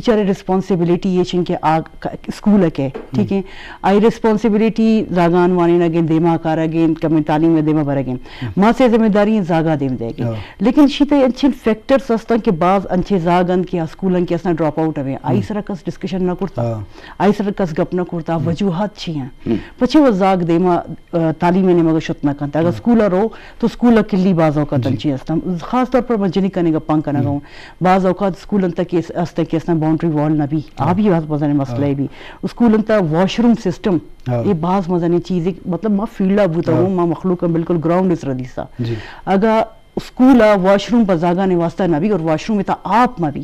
ٹیچر ءِ ریسپانسبلٹی ایش انت کہ آ ک-، اسکول ءَ کئے، ٹھیک ہے، آئی ریسپانسبلٹی زاگان وانینگ انت، دیما کارگ انت، کمیں تعلیم ءَ دیما برگ انت۔ ماس ءِ ذمہ داری انت زاگ ءَ دیم دیگ ءِ۔ لیکن شی تہ انچیں فیکٹرز ہستن کہ باز انچیں زاگ انت کہ اسکول انت کہ اسنا ڈراپ آؤٹ ہوئے، آئی سرا کس ڈسکشن نہ کرتا، آئی سرا کس گپ نہ کرتا، وجوہات چی ہیں؟ پچے وہ زاگ دیما، آ، تعلیم ءِ نیمگ ءَ شت نہ کنت۔ اگر اسکول ءَ رو تو اسکول ءَ کلی باز اوقات انچیں ہستن، خاص طور پر من جنکانی گپاں کنگ ءَ ہوں۔ بعض اوقات اسکول انت کہ اس-، ہستن کہ اسنا باؤنڈری وال نہ بی، آ بی باز مزنیں مسئلہ بی۔ اسکول انت واش روم سسٹم، اے باز مزنیں چیزے، مطلب ما فیلڈ ءَ بوتگ اوں، ما مخلوق ءَ بالکل گراؤنڈ ءِ سرا دیستا۔ اگاں اسکول ءَ واش روم پہ زاگانی واسطہ نہ بی اور واش روم ءِ تہ آپ مہ بی،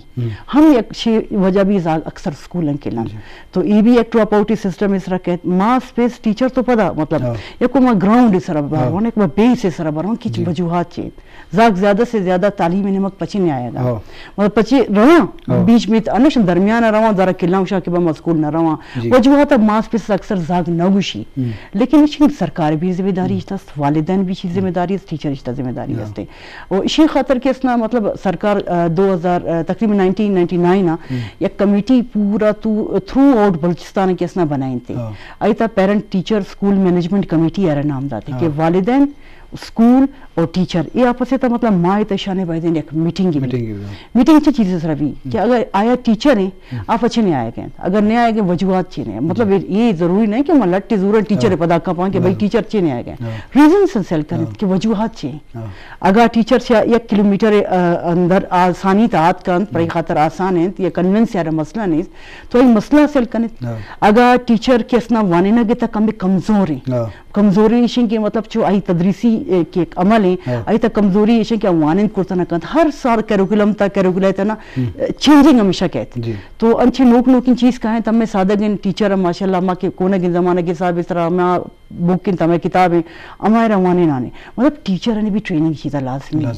ہم یک شے وجہ بی زاگ اکثر اسکول انت کہ لنت۔ تو اے بی یک ڈراپ آؤٹ سسٹم ءِ سرا کئیت۔ ماس پیس ٹیچر تو پدا، مطلب، یک ما گراؤنڈ ءِ سرا بارون، یک ما بیس ءِ سرا بارون کہ وجوہات چی انت۔ زاگ زیادہ سے زیادہ تعلیم ءِ نیمگ پچے نیایگا۔ مطلب پچے رواں، بیچ میں انش درمیان ءَ رواں، ذرا کلاں شاں کہ با ما اسکول نہ رواں۔ وجوہات ماس پیس اکثر زاگ نہ گوشی۔ لیکن ایشی سرکار ءِ بی ذمہ داری است، والدین بی چیز ذمہ داری است، ٹیچر ءِ ذمہ داری است۔ و ایشی خاطر کہ اسنا مطلب سرکار، آ، دو ہزار، آ، تقریباً نائنٹین نائنٹی نائن ءَ یک کمیٹی پورا تو، تھرو آؤٹ بلوچستان کہ اسنا بنائینتے۔ آئی تہ parent, teacher, school management committee ءَ را نام داتے کہ والدین، اسکول اور ٹیچر اے آپس ءِ تہ مطلب ما ءِ تہ شانے بایدیں یک میٹنگ بی۔ میٹنگ چی چیز ءِ سرا بی کہ اگر آیا ٹیچر ہیں، آ پچے نیایگا انت؟ اگر نیایگا انت، وجوہات چی ہیں؟ مطلب اے، اے ضروری نہیں کہ ما لٹ زورن ٹیچر ءِ پدا کپاں کہ بھئی ٹیچر چے نیایگا انت۔ ریزنز سیل کنت کہ وجوہات چی ہیں۔ اگاں ٹیچر چہ یک کلومیٹر ءِ، آ، اندر آسانی تہ آتک انت، پرے خاطر آسان انت یا کنوینس یا مسئلہ نیست، تو اے مسئلہ سیل کنت۔ اگاں ٹیچر کہ اسنا وانینگ ءِ تہ کمے کمزور ہیں۔ کمزوری ایش انت کہ مطلب چو آئی تدریسی، اے، کہ عمل ہیں، آئی تہ کمزوری ایش انت کہ وانند کرتا نہ کنت۔ ہر سال کریکولم تہ، کریکولم تہ نا، اے، چینجنگ ہمیشہ کئیت۔ تو انچیں نوک نوکیں چیز کائیں، تہ ہمے سادگیں ٹیچر ماشاءاللہ ما کہ کونگیں زمانگ ءِ حساب ءِ سرا ما بک انت، ہمے کتاب ہیں، ہمارا وانینانے۔ مطلب ٹیچر نے بھی ٹریننگ چیزا لازمی ہے۔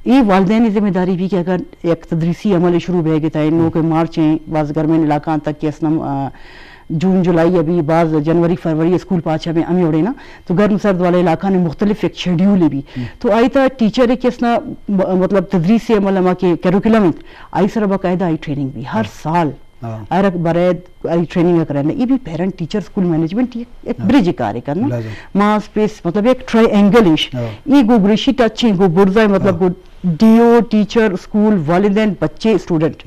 اے والدین ذمہ داری بی کہ اگر یک تدریسی عمل شروع بہ گئے تہ نوک مارچ ہیں، باز گرمیں علاقہ تک کہ اسنا، آ، جون جولائی ابھی باز جنوری فروری اسکول پاچا بی ہمے وڑے نا، تو گرم سرد والے علاقہ نے مختلف یک شیڈیول بی۔ تو آئی تہ ٹیچر کہ اسنا م-، مطلب تدریسی عمل ہما کہ کریکولم انت، آئی سرا باقاعدہ آئی ٹریننگ بی ہر سال۔ ہر برے آئی ٹریننگ کرنا۔ اے بی پیرنٹ، ٹیچر، اسکول مینجمنٹ یک، یک برج کارے کرنا۔ ماس پیس مطلب یک ٹرائی اینگل ایش۔ اے گو گریشی ٹچ ہیں، گو برزا مطلب گو ڈی او، ٹیچر، اسکول، والدین، بچے، اسٹوڈنٹ۔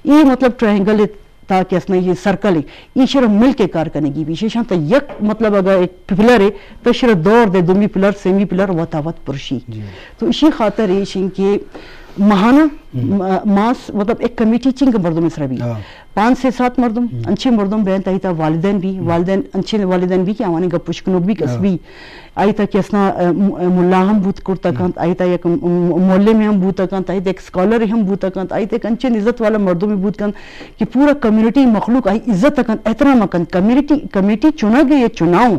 اے مطلب ٹرائی اینگل تاکہ اسنا یہ سرکل ہے، ایشرا مل کے کار کنگی بی۔ ایشاں تہ یک مطلب اگر ایک پلر ہے، تہ ایشرا دور دے، دومی پلر، سیمی پلر، وتا وت پرشی۔ تو ایشی خاطر ایش ہیں کہ ماہانہ م-، ماس مطلب ایک کمیٹی چنگ مردم سرا بی۔ پانچ سے سات مردم، انچیں مردم بین تہ آئی تہ والدین بی، والدین، انچیں والدین بی کہ آوانی گپ پشکنوک بی کس بی۔ آئی تہ کہ اسنا، م-، ملا ہم بوت کرتا کنت، آئی تہ یک م-، م-، معلم ہم بوتا کنت، آئی تہ یک اسکالر ہم بوتا کنت، آئی تہ یک انچیں عزت والا مردم بوت کنت کہ پورا کمیونٹی مخلوق آئی عزت کنت، احترام کنت۔ کمیونٹی، کمیٹی چنگ یا چناؤ،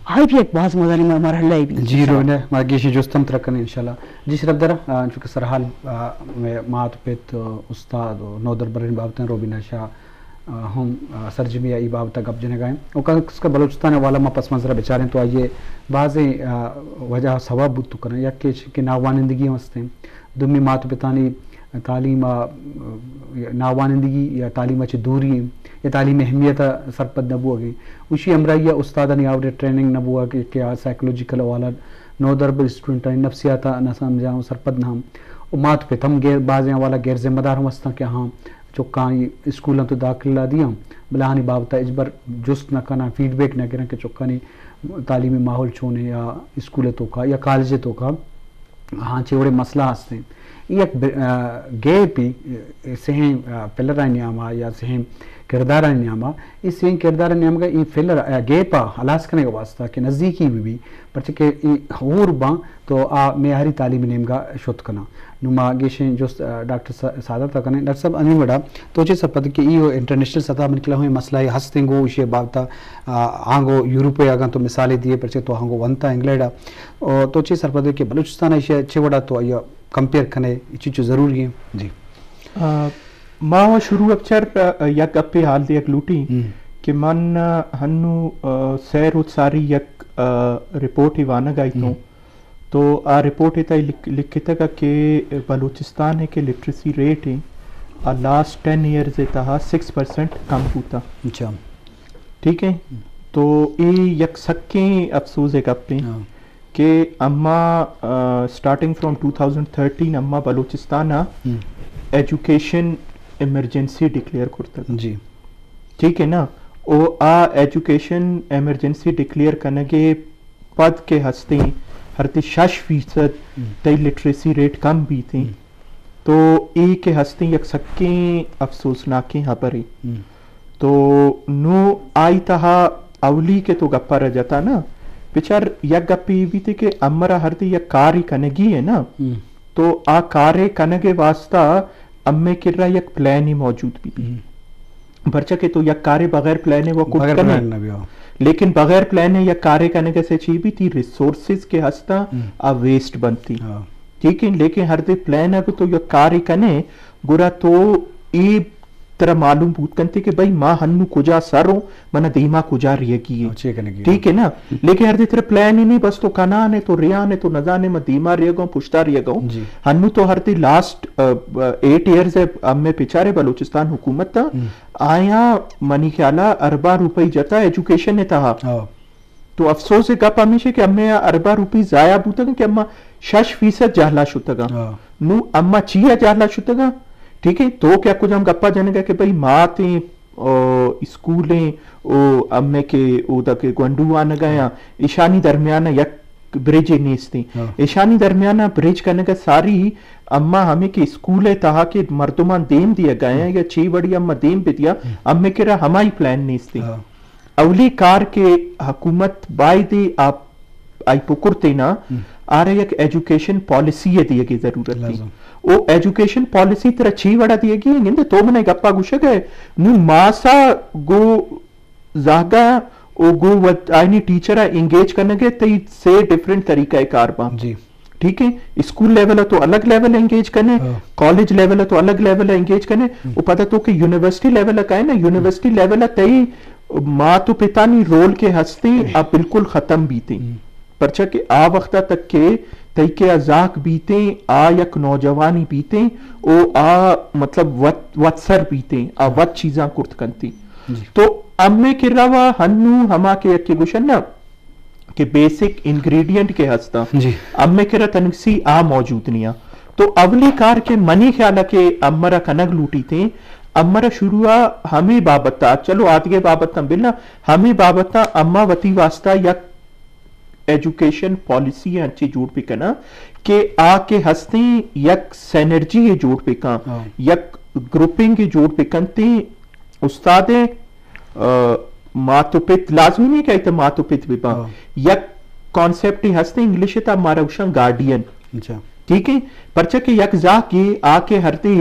آئی بھی یک باز مزنیں مرحلہ بی۔ جی روبینہ، ما گیشیں جست ہم ترا کنیں انشاءاللہ۔ جی شرف در، آ، انچو کہ سرحال، آ، مئے مات پت، آ، استاد و نودربرانی بابت روبینہ شاہ، آ، ہم، آ، سرجمی ء ای بابت ء گپ جنگا ہیں۔ و کس کہ بلوچستان ء حوالہ ما پس منظر ء بچاریں تو آئی ء بازیں، آ، وجہ سبب بوت کنن۔ یک ایش کہ ناوانندگی ہم استیں۔ دومی مات پتانی تعلیم ء، آ، ناوانندگی یا تعلیم ء چہ دوری یا تعلیم اہمیت ء سرپد نہ بوگیں۔ اشی ہمراہی ء استادانی آورے ٹریننگ نہ بوگ کہ آ سائیکولوجیکل حوالہ نودربر اسٹوڈنٹانی نفسیات ء نہ سمجھاں و سرپد نہ ہم۔ و مات پت ہم غیر، بازیں حوالہ غیر ذمہ دار ہم ہستاں کہ ہاں چکاں اسکول انت داخلہ دیاں، بلے آہانی بابت ء ہچبر جست نہ کناں، فیڈ بیک نہ گراں کہ چکانی تعلیمی ماحول چون ہے یا اسکول ء توکا یا کالج ء توکا ہاں چے وڑے مسئلہ ہستیں۔ اے یک ب-، آ، گیپ ای، اے سہیں، آ، پلرانی نیاما یا سہیں کردارانی نیاما، اے سہیں کردارانی نیمگا اے پلر، آ، گیپ ء ہلاس کنگ ء واسطہ کہ نزدیکی بہ بی، پرچہ کہ اے ہور باں تو آ معیاری تعلیم نیمگا شت کناں۔ نوں ما گیشیں جست، آ، ڈاکٹر سا-، سعادت ء کنیں۔ ڈاکٹر صاحب، ہمے وڑا تو چے سرپد کہ ای انٹرنیشنل سطح من کلا ہوئیں مسئلہ ہستیں گو ایشی بابت، آ، ہاں گو یورپ ء اگاں تو مثالے دیے، پرچہ تو ہاں گو ونتا انگلینڈ ء، او تو چے سرپد کہ بلوچستان ء ایشی چے وڑا تو آئی کمپیئر کنے، چی چو ضروری ہیں؟ جی۔ آ، ما و شروع اپچر، آ، یک گپے حال دیگ لوٹی کہ من، آ، ہنو، آ، سیر و ساری یک، آ، رپورٹ وانگ آئی تو۔ تو آ رپورٹ ء تہ لکھ-، لکھتگ کہ بلوچستان ء کہ لٹریسی ریٹ ہیں، آ لاسٹ ٹین ایئرز ءِ تہا سکس پرسنٹ کم بوتا۔ اچھا۔ ٹھیک ہے؟ تو اے یک سکیں افسوز ءِ گپ ایں ہاں۔ کہ اما، آ، starting from two thousand thirteen اما بلوچستان ءَ ہم۔ ایجوکیشن ایمرجنسی ڈکلیئر کرتگ۔ جی۔ ٹھیک ہے نا؟ او آ ایجوکیشن ایمرجنسی ڈکلیئر کنگ ءِ پد کہ ہستیں ہر تی شش فیصد ہم۔ تئی لٹریسی ریٹ کم بیتیں۔ ہم۔ تو اے کہ ہستیں یک سکیں افسوسناکیں ہبرے۔ ہم۔ تو نوں آئی تہا اولی کہ تو گپ ءَ را جتا نا، بچار یک گپے اے بیت کہ امرا ہر تی یک کارے کنگی ہے نا، ہم۔ تو آ کارے کنگ ءِ واسطہ امے کرا یک پلانے موجود بیت۔ ہم۔ پرچا کہ تو یک کارے بغیر پلانے و کت بغیر کنے۔ پلان نہ بیا۔ لیکن بغیر پلانے یک کارے کنگ ءَ سے چی بیت، تی ریسورسز کہ ہستاں، ہم۔ آ ویسٹ بنتی۔ ہاں۔ ٹھیک ہے، لیکن ہر دے پلان اگر تو یک کارے کنے، گڑا تو اے ترا معلوم بوت کنتے کہ بھئی ما ہنو کجا سر ہوں، منا دیما کجا ریگی ہے۔ ہاں، چے کنگی ہے۔ ٹھیک ہے نا؟ لیکن ہر دے ترا پلان ہی نہیں، بس تو کنان ہے، تو ریان ہے، تو نزانے ما دیما ریگا ہوں، پشتا ریگا ہوں۔ جی۔ ہنو تو ہر دے لاسٹ، آ، آ، ایٹ ایئرز ہے، ہمیں پچارے بلوچستان حکومت تا، ہم۔ آیاں منی خیالا ارباں روپئی جتا ایجوکیشن ءِ تہا۔ ہاں۔ تو افسوس ءِ گپ ہمیش ہے کہ ہمے ارباں روپی ضائع بوتگ کہ اما شش فیصد جہلا شتگاں۔ ہاں۔ نوں اما چیا جہلا شتگاں؟ ٹھیک ہے، تو کیا کجام گپا جنگا کہ بھئی ماتیں، او، اسکولیں، او، امے کہ اودا کہ گونڈو وانگا یا ہاں۔ ایشانی درمیان یک برجے نیستیں۔ ہاں۔ ایشانی درمیان برج کنگا ساری اما ہمے کہ اسکول ءِ تہا کہ مردمان دیم دیا گئے ہیں ہاں۔ یا چی وڑی اما دیم بدیا، ہاں۔ امے کرا ہمائی پلان نیستیں۔ ہاں۔ اولی کار کہ حکومت بایدے آپ آئی پکرتینا، ہم۔ آرا یک ایجوکیشن پالیسی ءِ دیگی ضرورت ہے۔ لازم۔ او ایجوکیشن پالیسی ترا چی وڑا دیگی ہے؟ گندے تو منا گپا گوشگ ہے، نوں ماسا گو زاگا او گو وت آئینی ٹیچر ءَ انگیج کنگ ءَ تئی سے ڈفرنٹ طریقہ کار باں۔ جی۔ ٹھیک ہے، اسکول لیول ءَ تو الگ لیول انگیج کنے، ہاں۔ کالج لیول ءَ تو الگ لیول انگیج کنے، ہم۔ او پدا تو کہ یونیورسٹی لیول ءَ کائے نا، یونیورسٹی لیول ءَ تئی مات و پتانی رول کہ ہستیں، آ بالکل ختم بیتیں۔ ہم۔ پرچا کہ آ وخت ءَ تک کہ تئی کہ آ زاک بیتیں، آ یک نوجوانی بیتیں، او آ مطلب وت، وت سر بیتیں، آ ہاں۔ وت چیزاں کرت کنتیں۔ جی۔ تو امے کرا وا ہنو ہما کہ یکے گوشن نا، کہ بیسک انگریڈینٹ کہ ہستاں، جی۔ امے کرا تنگسی آ موجود نیا۔ تو اولی کار کہ منی خیال ءَ کہ امرا کنگ لوٹیتیں، امرا شروع ءَ ہمے بابت ءَ، چلو آدگے بابت ہم بلا، ہمے بابت ءَ اما وتی واسطہ یک ایجوکیشن پالیسی انچی جوڑ بکناں کہ آ کہ ہستیں یک سینرجی جوڑ بکاں، ہاں۔ یک گروپنگ جوڑ بکنتیں، استاد، آ، مات و پت لازمی نہیں کہ ایت مات و پت بباں۔ ہاں۔ یک کانسیپٹ ہستیں انگلش ءِ تہا مارا گوشاں گارڈین۔ اچھا۔ ٹھیک ہے؟ پرچا کہ یک زاکے آ کہ ہر دے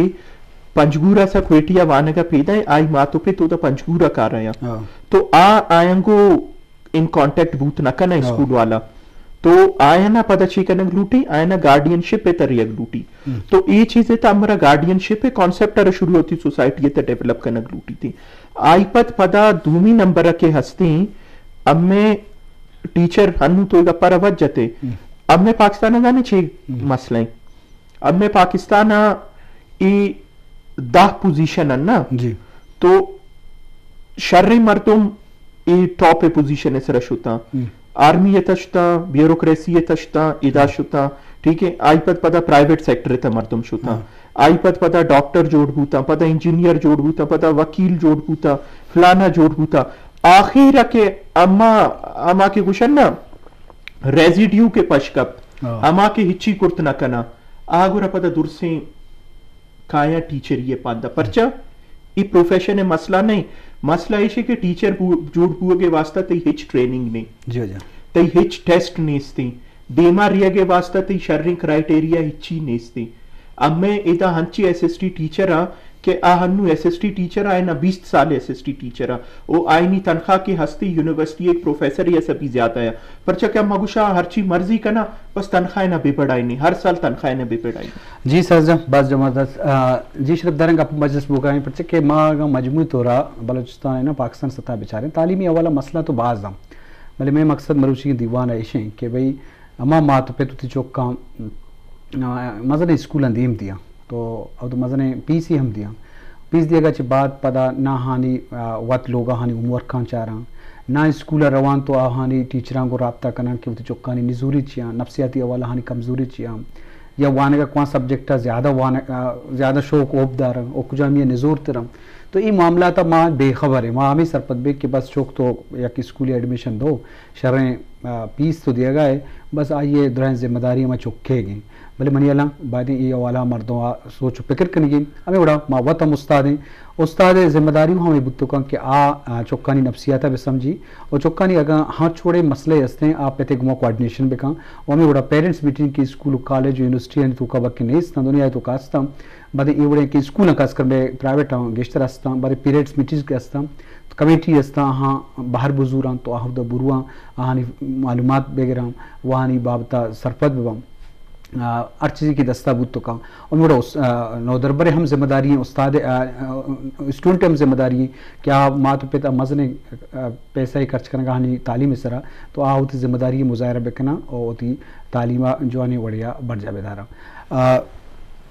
پنجگور ءَ سا کوئٹہ ءَ وانگ ءَ پیدا ہے، آئی مات و پت اودا پنجگور ءَ کار آیاں۔ ہاں۔ تو آ آیاں گو ان کانٹیکٹ بوت نہ کناں ہاں۔ اسکول والا۔ تو آیانا پدا چی کنگ لوٹی؟ آیانا گارڈین شپ ءِ تریگ لوٹی۔ ہم۔ تو اے چیز ءِ تہا ہمرا گارڈین شپ ءِ کانسیپٹ ءَ را شروع وتی سوسائٹی ءِ تہا ڈیولپ کنگ لوٹیتیں۔ آئی پد پدا دومی نمبر ءَ کہ ہستیں، ہمے ٹیچر ہنو تو اے گپ ءَ را وت جتے۔ ہم۔ ہمے پاکستان ءَ زانے چی ہم۔ مسئلہ ایں؟ ہمے پاکستان ءَ اے دہ پوزیشن اَنت نا؟ جی۔ تو شریں مردم اے ٹاپ ءِ پوزیشن ءِ سرا شتاں۔ ہم۔ آرمی ءِ تہا شتاں، بیوروکریسی ءِ تہا شتاں، ادا ہم۔ شتاں، ٹھیک ہے؟ آئی پد پدا پرائیویٹ سیکٹر ءِ تہا مردم شتاں۔ ہاں۔ آئی پد پدا ڈاکٹر جوڑ بوتاں، پدا انجینئر جوڑ بوتاں، پدا وکیل جوڑ بوتاں، فلانا جوڑ بوتاں۔ آخیر ءَ کہ اما، اما کہ گوشن نا، ریزیڈیو کہ پش کپت، ہاں۔ اما کہ ہچی کرت نہ کناں، آ گڑا پدا درسیں کایاں ٹیچری ءِ پاندا۔ پرچا؟ اے پروفیشن ءِ مسئلہ نہ ایں۔ مسئلہ ایش ایں کہ ٹیچر بو-، جوڑ بوگ ءِ واسطہ تئی ہچ ٹریننگ نہ ایں۔ جی، جی۔ تئی ہچ ٹیسٹ نیستیں۔ دیما ریگ ءِ واسطہ تئی شریں کرائٹیریا ہچی نیستیں۔ امے ادا ہنچی ایس ایس ٹی ٹیچر آں کہ آ ہنو ایس ایس ٹی ٹیچر آں، آئینا بیست سال ایس ایس ٹی ٹیچر آں۔ او آئینی تنخواہ کہ ہستی یونیورسٹی ءِ پروفیسر یا سبی زیادہ آں۔ پرچا کہ اما گوشاں ہرچی مرضی کناں، بس تنخواہ نا بہ بڑائینی، ہر سال تنخواہ نا بہ بڑائینی۔ جی سر جان، باز زبردست۔ آ، جی شرف داریں گپ مجلس بوگائیں، پرچہ کہ ما اگاں مجموعی طورا بلوچستان ءَ نا پاکستان سطح بچاریں، تعلیمی حوالہ مسئلہ تو باز ایں، بلے مئے مقصد مروچی دیوان ءَ ایش ایں کہ بھئی ہما مات و پت وتی چکاں، آ، مزنیں اسکولاں دیم دیاں، تو او تو مزنیں پیسے ہم دیاں، پیس دیگا چہ بعد پدا نہ آہانی، آ، وت لوگا آہانی ہوم ورکاں چاراں، نہ اسکولا روان تو آہانی ٹیچراں گوں رابطہ کناں کہ وتی چکانی نزوری چیاں، نفسیاتی حوالہ آہانی کمزوری چیاں، یا وانگا کواں سبجیکٹا زیادہ وانگ، آ، زیادہ شوق ہوپ داراں او کجامی نزور تراں۔ تو اے معاملات ما بے خبر ایں، ما ہمیں سرپد بے کہ بس چک تو یک اسکولی ایڈمیشن دو، شریں، آ، پیس تو دیگا ہے، بس آئیے درائیں ذمہ داری ما چکے گیں۔ بلے منی الان بایدیں اے حوالہ مردم آ سوچ و پکر کنگی۔ ہمیں وڑا ما وت ہم استاد ایں۔ استاد ذمہ داری ہمیں بوت کن کہ آ، آ، چکانی نفسیات بہ سمجھی و چکانی اگاں ہنچ وڑیں مسئلہ ہستیں، آ پتے گما کوآرڈینیشن بکن و ہمیں وڑا پیرنٹس میٹنگ کہ اسکول و کالج و یونیورسٹی آنی توکا بلکہ نیستاں، دنیا توکا ہستاں۔ بعد اے وڑیں کہ اسکول خاص کر میں پرائیویٹ ہاں گیشتر ہستاں، بعد پیرنٹس میٹنگ کہ ہستاں، کمیٹی ہستاں، ہاں بہر بزوراں تو آہدہ برواں، آہانی معلومات بگراں، وہانی بابتا سرپد بباں۔ آ، ہر چیزی کہ دستا بوت تو کاں۔ اور میرا اس-، آ، نودربر ہم ذمہ داری ہیں، استاد، آ، آ، اسٹوڈنٹ ہم ذمہ داری ہیں کہ آ مات و پت مزنیں، آ، پیسہ ہی خرچ کرنگا ہنی تعلیم سرا، تو آ ہوتی ذمہ داری مظاہرہ بکنا اور ہوتی تعلیم جوانی وڑیا برجا بدارا۔ آ،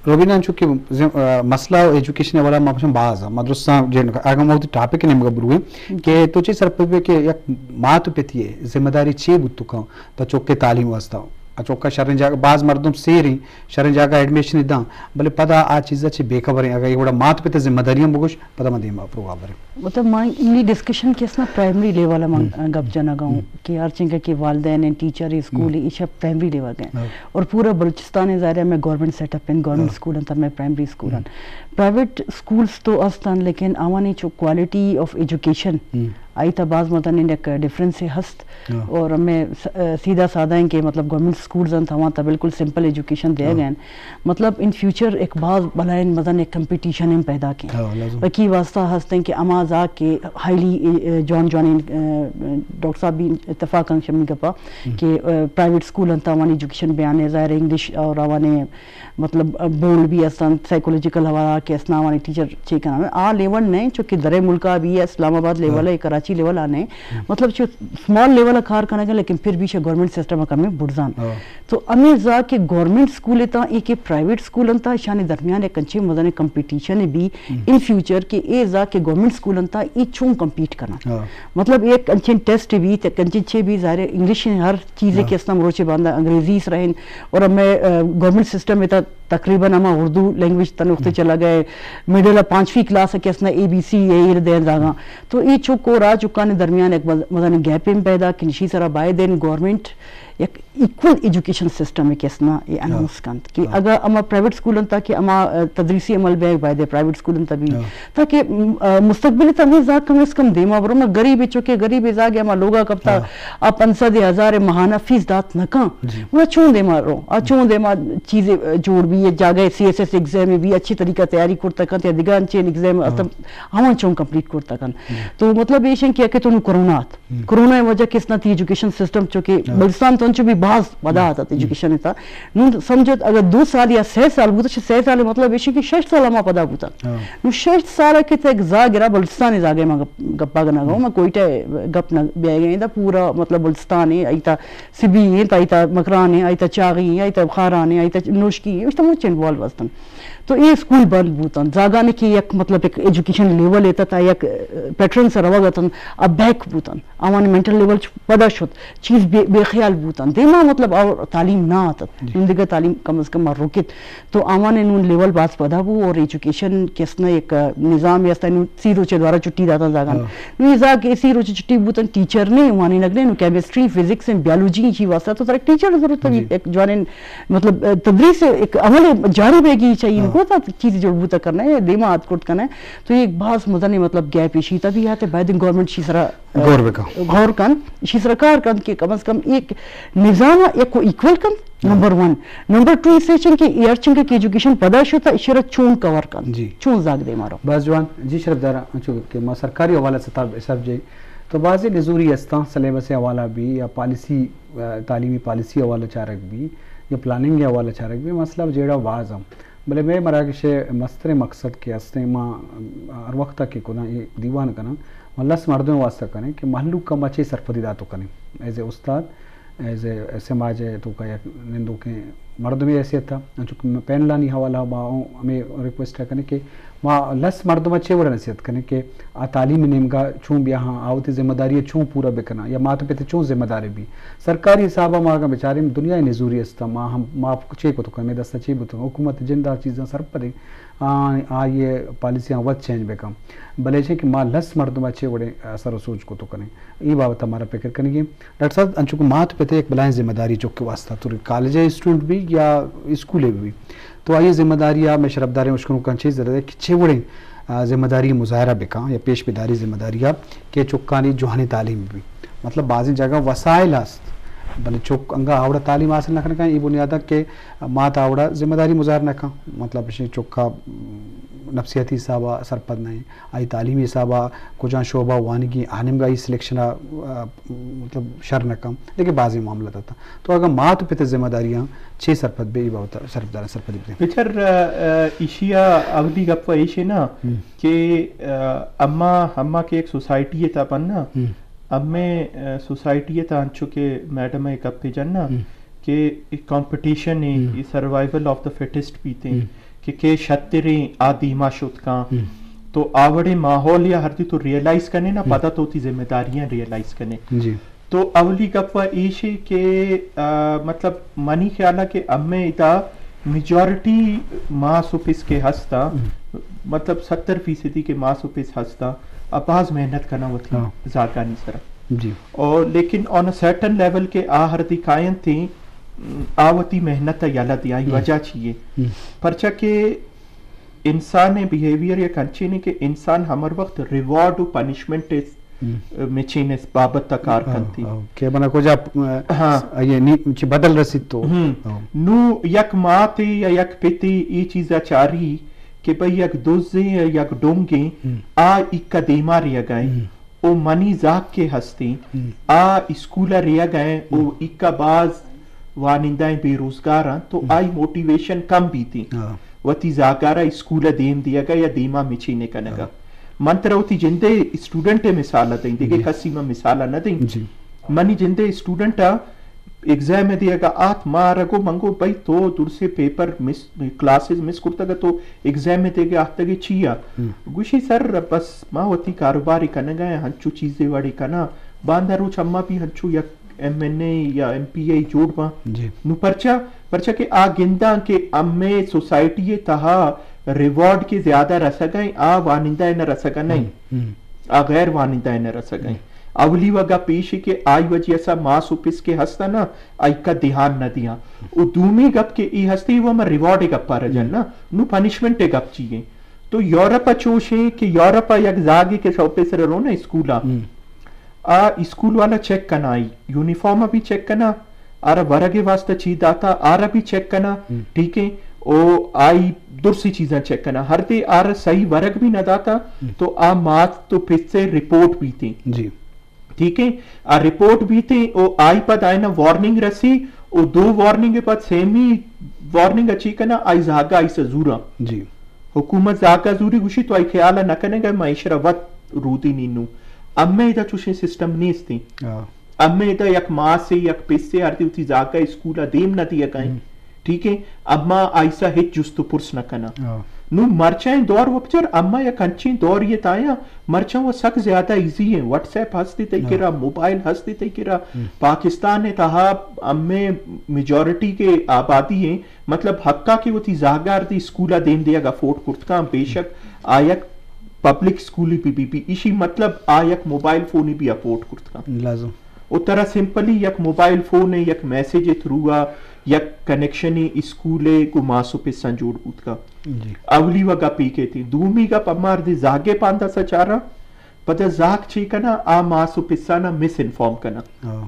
روبینا، چونکہ زم-، آ، مسئلہ ایجوکیشن والا ما پشم باز آ، مدرسہ جن، اگر ما ہوتی ٹاپک نے مگا برویں کہ تو چی سرپد بے کہ یک مات و پتی ہے ذمہ داری چی بوت تو کاں؟ تا چوکے تعلیم واسطہ۔ آ چوکا شریں جاگہ، باز مردم سیریں، شریں جاگہ ایڈمیشن داں، بلے پدا آ چیزا چہ بے خبریں۔ اگر یہ وڑا مات پت ذمہ داریاں بگوش، پدا ما دیما پروگرام بریں۔ مطلب، ما انی ڈسکشن کہ اسنا پرائمری لیول ء ما گپ جنگا ہوں کہ ہر چنگا کہ والدین ہیں، ٹیچر ہیں، اسکول ہیں، یہ شب پرائمری لیول گئے۔ اور پورا بلوچستان ہے، ظاہر ہے، میں گورنمنٹ سیٹ اپ ہیں، گورنمنٹ اسکول ہیں، تب میں پرائمری اسکول ہیں۔ پرائیویٹ اسکولز تو استان، لیکن آوانی چو کوالٹی آف ایجوکیشن، آئی تا باز مزنیں یک ڈفرنس ہست۔ اور ہمیں س-، سیدھا سادہ ہیں کہ مطلب گورنمنٹ اسکولز انت، ہواں تا بالکل سمپل ایجوکیشن دے گئے ہیں۔ مطلب ان فیوچر ایک باز بلائیں مزن ایک کمپٹیشن ہیں پیدا کے۔ پکی واسطہ ہست ہیں کہ اما زا کے ہائیلی، اے، اے، جوان جوان، اے، ڈاکٹر صاحب بھی اتفاق ہیں شمی گپا کہ، اے، پرائیویٹ اسکول انت، ہواں ایجوکیشن بیان ہے، ظاہر ہے انگلش اور ہواں مطلب، بولڈ بھی استان، سائیکولوجیکل حوالہ کہ اسنا وانی ٹیچر چے کناں۔ آ لیول نہیں، چونکہ درے ملکا بھی ہے، اسلام آباد لیول ہے، کراچی لیول آ نہیں۔ مطلب، چو سمال لیول کار کنگا، لیکن پھر بھی شہ گورنمنٹ سسٹم کمی بڑزان۔ تو ہمیں زا کہ گورنمنٹ اسکول تا، یہ کہ پرائیویٹ اسکول تا، شان درمیان ایک انچے مزن کمپٹیشن بھی، ان فیوچر کہ اے زا کہ گورنمنٹ اسکول تا، یہ چون کمپیٹ کناں۔ مطلب، ایک انچین ٹیسٹ بھی، تے انچین چے بھی، ظاہر ہے، انگلش ہیں، ہر چیز کہ اسنا مروچے باندا انگریزی سرا ہیں۔ اور ہمیں، آ، گورنمنٹ سسٹم میں تا تقریباً ہما اردو لینگویج تن وقت چلا گئے، مڈل پانچویں کلاس کہ اسنا اے بی سی اے ایر دین زاگاں۔ تو اے چوک اور آ چکان درمیان ایک مز-، مزن گیپ ہیں پیدا کہ نشی سرا باید ہیں گورنمنٹ یک ایکول ایجوکیشن سسٹم کہ اسنا یہ اناؤنس کنت کہ اگر ہما پرائیویٹ اسکول انت کہ ہما، آ، تدریسی عمل بے باید پرائیویٹ اسکول انت بھی، تاکہ، م-، آ، مستقبل تا ہمیں زاگ کم از کم دیما برو۔ میں غریب چوکے غریب زاگ ہما لوگا کپتا، آ پنچ سد ہزار ماہانہ فیس دات نہ کن۔ وہ چون دیما رو؟ آ چون دیما چیز، آ، جوڑ بھی، یہ جاگہ سی ایس ایس ایگزام بھی اچھی طریقہ تیاری کرتا کن، یا دیگہ انچین ایگزام ہما چون کمپلیٹ کرتا کن۔ تو مطلب ایش ہیں کہ، کہ تو کرونا آت۔ کرونا وجہ کہ اسنا تی ایجوکیشن سسٹم چونکہ بلوچستان تو انچو بھی باز پدا آتا ایجوکیشن تا۔ نون سمجھت اگر دو سال یا سہ سال بوتا، چہ سہ سال مطلب ایشی کہ شش سال ہما پدا بوتا۔ نو شش سال کہ تک زاگرا بلوچستان زاگے ما گپ-، گپا گنا گا، ما کوئٹہ گپ نہ بیائے گئے دا پورا مطلب بلوچستان ہے، ایتا سبی ہیں، تا ایتا مکران ہیں، ایتا چاغی ہیں، ایتا خاران ہیں، ایتا نوشکی ہیں، اس تو مچ انوالو ہستن۔ تو اے اسکول بند بوتن، زاگانے کہ یک مطلب ایک ایجوکیشن لیول ایتا تا یک، آ، پیٹرن سر روگ اتن، اب بیک بوتن۔ آوانی مینٹل لیول چ-، پدا شت، چیز بے، بے خیال بوتن۔ دیما مطلب اور تعلیم نہ آتت۔ نون دگہ تعلیم کم از کم ما روکت۔ تو آوانی نون لیول باز پدا بو اور ایجوکیشن کہ اسنا یک نظام یا استا نون سی روچے دوارا چھٹی داتا زاگان۔ نون یہ زاگ کہ سی روچے چھٹی بوتن، ٹیچر نے وانی نگنے، نو کیمسٹری، فزکس، بیولوجی چی واسطہ تو سر ٹیچر ضرورت بھی ایک جوانین مطلب، آ، تدریس ایک عمل جاری بیگی چاہیے، ان کو تا چیز جوڑ بوتا کرنا ہے، دیما آت کرت کرنا ہے۔ تو یہ ایک باز مزن مطلب گیپ ایشی تا بھی آتے، باید گورنمنٹ شی سرا، آ، غور بکن۔ غور کن، شی سرا کار کن کہ کم از کم ایک نظام ایک کو ایکول کن، نمبر ون۔ نمبر ٹو، اسے چن کہ ایئر چن کہ ایجوکیشن پدا شو تا اشرا چون کور کن، چون زاگ دیما رو۔ باز جوان، جی شرف دارا، انچو کہ ما سرکاری حوالہ ستا حساب جائی، تو بازی نزوری استان سلیبس حوالہ بھی یا پالیسی، آ، تعلیمی پالیسی حوالہ چارگ بھی یا پلاننگ حوالہ چارگ بھی مسئلہ جیڑا باز ہم۔ بلے مئے مراگش مستریں مقصد کہ ہستیں ما ہر وقت کہ کداں یہ دیوان کناں، ما لس مردم واسطہ کنیں کہ مہلوک کا مچے سرپدی داتو کنیں۔ ایز اے استاد، ایز اے سماج ہے تو کا یک نندوکیں مردمے حیثیت ءَ، انچو کہ پینلانی حوالہ ءَ ما اوں ہمے ریکویسٹ ءَ کنیں کہ ما لس مردم ءَ چے وڑ ءَ نصیحت کنیں کہ آ تعلیم نیمگا چون بیاہاں، آ وتی ذمہ داری ءَ چون پورا بکناں یا مات پت ءَ چون ذمہ دار بی۔ سرکاری حساب ءَ ما اگاں بچاریں دنیا ءِ نزوری است، ما ہم، ما چے کت کنیں، مئے دست ءَ چے بوت، حکومت جند ءَ چیزاں سرپدیں، آ، آئی ءِ پالیسیاں وت چینج بکن۔ بلے چے کہ ما لس مردم ءَ چے وڑیں، آ، سر و سوج کت کنیں، اے بابت ءَ مارا فکر کنگی۔ ڈاکٹر صاحب، انچو کہ مات پت ءِ یک بلائیں ذمہ داری چک ءِ واسطہ، تو کالج ءِ اسٹوڈنٹ بی یا اسکول ءِ بی، تو آئی ءِ ذمہ داری ءَ مئے شرفداریں اشکنوکاں چے ضرورت ہے کہ چے وڑیں، آ، ذمہ داری مظاہرہ بکاں یا پیش بداری ذمہ داری ءَ کہ چکانی جوانیں تعلیم بی۔ مطلب بازیں جاگہ وسائل است، بلے چک انگا آوڑا تعلیم حاصل نہ کنگا، اے بنیاد ءَ کہ مات آوڑا ذمہ داری مظاہر نہ کن۔ مطلب اشیں چکا نفسیاتی حساب ءَ سرپد نہ ایں، آئی تعلیمی حساب ءَ کجام شعبہ وانگی، آ نیمگا آئی سلیکشن ءَ، آ، مطلب شر نہ کن، لیکن بازیں معاملات اتاں۔ تو اگاں مات و پت ءِ ذمہ داریاں چے سرپد بے، اے بابت ءَ شرفداراں سرپدی بدیں۔ بچار، آ، آ، ایشی ءَ اولی گپ و ایش ہے نا ہم۔ کہ، آ، اما، اما کہ یک سوسائٹی ءِ تہا پن نا، ہم۔ امے، آ، سوسائٹی ءِ تہا انچو کہ میڈم ءَ گپ جن نا، ہم۔ کہ کمپٹیشن ہے، ہم۔ یہ سروائیول آف دا فٹسٹ بیتے، ہم۔ کہ کے شتریں آ دیما شت کاں۔ ہم۔ تو آوڑے ماحول یا ہر دی تو ریئلائز کنے نا، ہم۔ پدا تو تی ذمہ داریاں ریئلائز کنے۔ جی۔ تو اولی گپ و ایش ہے کہ، آ، مطلب منی خیال ہے کہ امے ادا میجورٹی ماس و پس کے ہستا، ہم۔ مطلب ستر فیصدی کے ماس و پس ہستا، آ باز محنت کنا وتی ہاں۔ زاگانی سرا۔ جی۔ اور لیکن آن اے سرٹن لیول کے آ ہر دی کائن تھی، آ وتی محنت یلا دی، آئی ہم۔ وجہ چیئے۔ ہم۔ پرچہ کہ انسان ءِ بیہیویئر یک انچینے کہ انسان ہمر وقت ریوارڈ و پنشمنٹ ءِ ہم۔ مچین ءِ بابت ءَ کار ہاں، کنتی۔ ہاں۔ کہ بنا کجا، آ، ہاں۔ آئی ءَ نی-، چی بدل رسیت تو۔ ہم۔ ہاں۔ نو یک ماتے یا یک پتے اے چیزا چاری کہ بھئی یک دزیں یا یک ڈونگیں ہم۔ آ ایکا دیما ریگائیں۔ ہم۔ او منی زاک کے ہستیں، ہم۔ آ اسکول ءَ ریگ ءَ ایں، او ہم۔ ایکا باز وانندہ ایں، بے روزگار ایں، تو ہم۔ آئی موٹیویشن کم بیتی۔ ہاں۔ وتی زاگارا اسکول ءَ دیم دیگ ءَ یا دیما مچینے کنگ ءَ۔ ہاں۔ من ترا وتی جندے اسٹوڈنٹ ءِ مثال ءَ دئیں، دگہ جی۔ کسی من مثال ءَ نہ دئیں۔ جی۔ منی جندے اسٹوڈنٹ ءَ ایگزام ءَ دیگ ءَ آت، ما رگو منگو، بھئی تو درسے پیپر مس، کلاسز مس کرتگ ءَ تو ایگزام ءَ دیگ ءَ آتگ ئے چیا؟ ہم۔ گوشی سر بس ما وتی کاروبارے کنگ ءَ آں، ہنچو چیزے وڑے کناں۔ باندا روچ اما بھی ہنچو یک ایم این اے یا ایم پی اے جوڑ باں۔ جی۔ نو پرچا؟ پرچا کہ آ گنداں کہ امے سوسائٹی ءِ تہا ریوارڈ کے زیادہ رسگ ءَ ایں، آ وانندہ ءَ نہ رسگ ءَ نہ ایں۔ ہم، ہم۔ آ غیر وانندہ ءَ نہ رسگ ءَ ایں۔ ہم۔ اولی و گپ ایش کہ آئی وجہ سا ماس و پس کے ہست نا، آئی کا دھیان نہ دیاں۔ و دومی گپ کہ ای ہستے و ہم ریوارڈ گپ پر جن نا، نو پنشمنٹ گپ چی ایں۔ تو یورپ ءَ چوش ایں کہ یورپ ءَ یک زاگے کہ شو پیسر رونا اسکول ءَ۔ ہم۔ آ اسکول والا چیک کنا، آئی یونیفارم بھی چیک کنا، آرا ورگ واسطہ چی داتا، آرا بھی چیک کنا، ہم۔ ٹھیک ہے، او آئی درسی چیزاں چیک کنا، ہر دے آرا صحیح ورگ بھی نہ داتا، ہم۔ تو آ مات تو پس سے رپورٹ بیتے۔ جی۔ ٹھیک ہے، آ رپورٹ بیتے، او آئی پد آئینا وارننگ رسی، او دو وارننگ پد سیمی وارننگ اچی کنا، آئی زاگا آئی سے زورا۔ جی۔ حکومت زاگا زوری گوشی تو آئی خیال نہ کنے گا، ما ایشرا وت رودی نینو۔ امے ادا چوشیں سسٹم نیستی۔ ہاں۔ امے ادا یک ماسے، یک پسے ہر دی وتی زاگا اسکول ءَ دیم نہ دیگا ایں۔ ہم۔ ٹھیک ہے؟ اما آئی سا ہچ جست و پرس نہ کنا۔ ہاں۔ نو مرچائیں دور و بچار اما یک انچیں دور یہ تایا، مرچاں وہ سک زیادہ ایزی ہیں۔ واٹس ایپ ہستی تئی ہاں۔ کرا، موبائل ہستی تئی کرا۔ ہم۔ پاکستان ءِ تہا امے میجورٹی کے آبادی ہیں، مطلب حقا کہ وتی زاگار دی اسکول ءَ دیم دیگ افورڈ کرت کاں، بے شک آ یک پبلک اسکولی بی بی بی، ایشی مطلب آ یک موبائل فونی بھی افورڈ کرت کاں۔ لازم۔ و ترا سمپلی یک موبائل فون ءِ یک میسج ءِ تھرو ءَ یک کنیکشن اسکول ءِ گو ماس و پساں جوڑ بوت کاں۔ جی۔ اولی و گپ ای کہتی۔ دومی گپ ہمار دی زاگے پاندا سچاراں۔ پدا زاک چی کنا، آ ماس و پسانا مس انفارم کنا۔ ہاں۔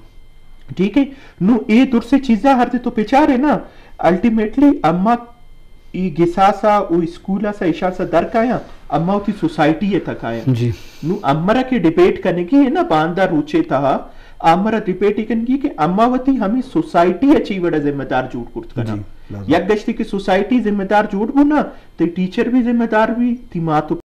ٹھیک ہے؟ نو اے درسے چیزاں ہر دے تو پچارے نا، الٹیمیٹلی اما ای گساسا او اسکول سا ایشاں سا در کایاں، اما وتی سوسائٹی ءِ تک آیاں۔ جی۔ نو امرا کہ ڈیبیٹ کنگی ہے نا، باندا روچے تہا، امرا ڈیبیٹ کنگی کہ اما وتی ہمیں سوسائٹی ءَ چی وڑا ذمہ دار جوڑ کرت کنا۔ جی، لازم۔ یک گشتی کہ سوسائٹی ذمہ دار جوڑ بو نا، تی ٹیچر بھی ذمہ دار بھی، تی مات و